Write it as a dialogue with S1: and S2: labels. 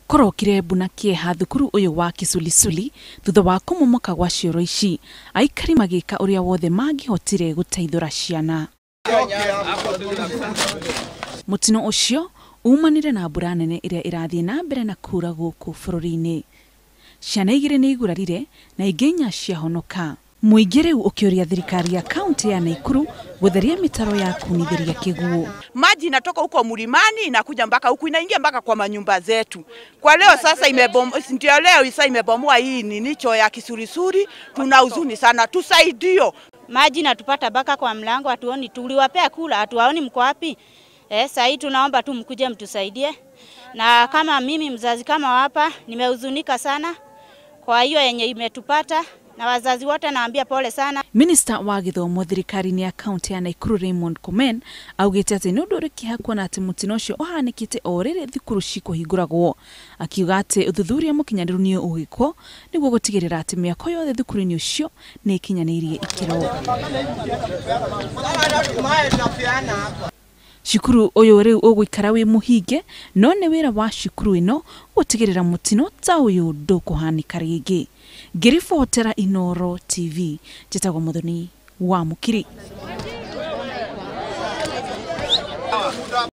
S1: Kũrokire mbu na kĩeha thukuru ũyũ wa Kisulisuli thutha wa kũmomoka gwa cioro ici, aikari magĩka ũrĩa wothe mangĩhotire gũteithũra ciana. Mũtino ũcio umanire na mbura nene ĩrĩa ĩrathiĩ na mbere na kura gũkũ bũrũri-inĩ. Ciana igĩrĩ nĩ igurarire na ingĩ inya ciahonoka. Mũingĩ rĩu ũkĩũria thirikari ya kaunti ya Nakuru gũtheria mĩtaro ya kunithĩria kĩguũ.
S2: Maji inatoka huko mlimani inakuja mpaka huku, inaingia mpaka kwa manyumba zetu. Kwa leo sasa ndio leo isa imebomoa hii nini choo ya Kisulisuli. Tuna huzuni sana, tusaidio.
S3: Maji natupata baka kwa mlango, hatuoni. Tuliwapea kula, hatuwaoni mko wapi. Sasa hii tunaomba tu mkuje mtusaidie. Na kama mimi mzazi kama hapa nimehuzunika sana kwa hiyo yenye imetupata, na wazazi wote naambia pole sana.
S1: Minister wa gĩthomo thirikari-inĩ ya kaunti ya Nakuru Raymond Komen augĩte atĩ nĩ ũndũ ũrĩ kĩeha kuona atĩ mũtino ũcio ũhanĩkĩte o rĩrĩ thukuru cikũhingũragwo, akiuga atĩ ũthuthuria mũkinyanĩru nĩ ũgĩkwo nĩguo gũtigĩrĩra atĩ mĩako yothe thukuru-inĩ ũcio nĩ ĩkinyanĩirie ikĩro. Cukuru ũyũ rĩu ũgũikara wĩ mũhinge, no nĩ wĩra wa cukuru ĩno gũtigĩrĩra mũtino ta ũyũ ndũkũhanĩka rĩngĩ. Ngĩribotera Inooro TV, njĩtagwo Muthoni wa Mũkiri.